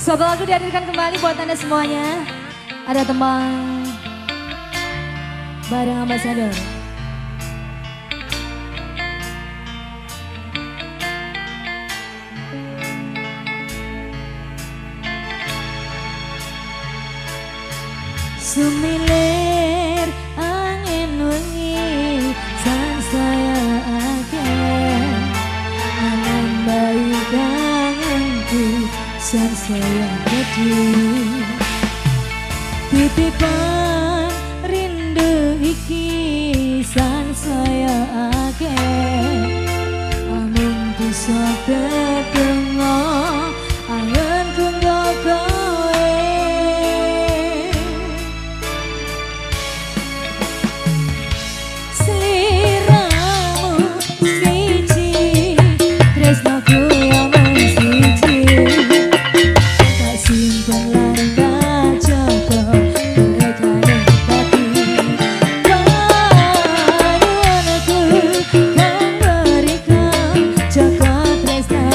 Satu lagu dihadirkan kembali buat Anda semuanya. Ada teman bareng Ambasador. Sumilir angin wengi sansaya akeh, nambahi kangenku sansaya gedhe. Titipan rindu iki sansaya akeh, amung bisa tetunggo angenku nggo kowe. Sliramu siji, tresnaku amung siji, tak simpen lan tak jaga rekane pati. Panuwunku kang mriko jaga tresnane.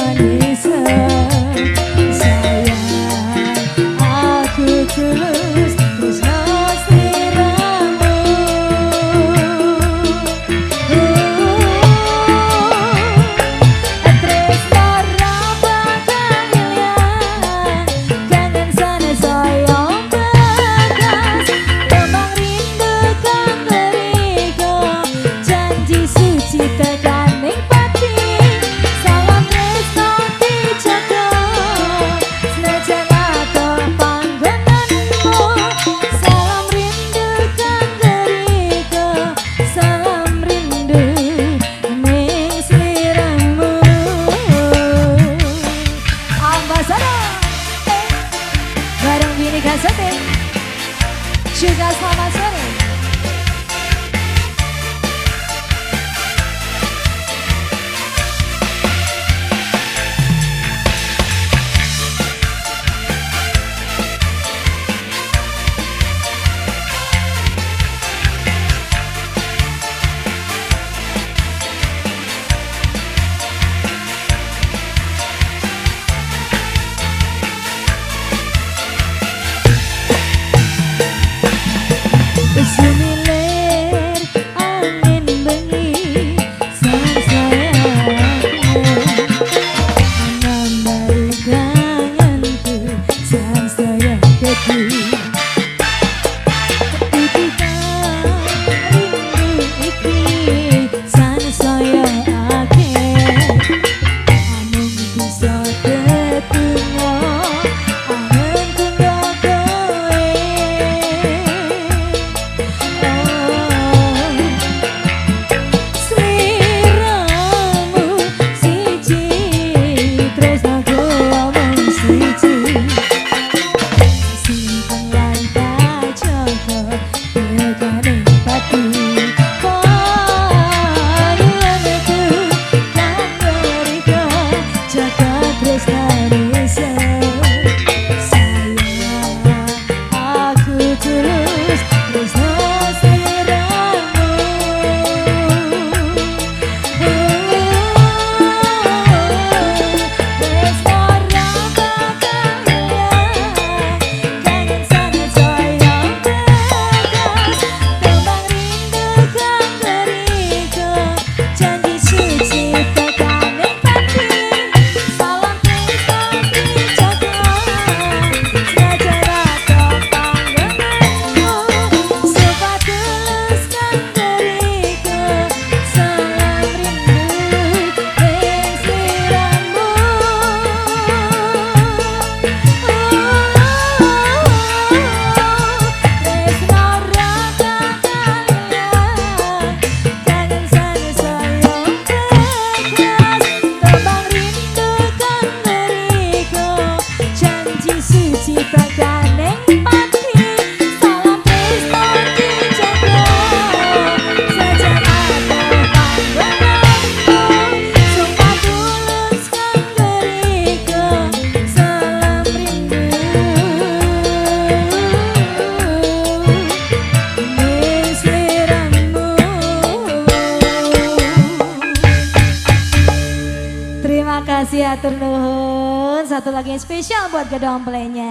Terima kasih, atur nuhun. Satu lagi yang spesial buat kedua mempelainya.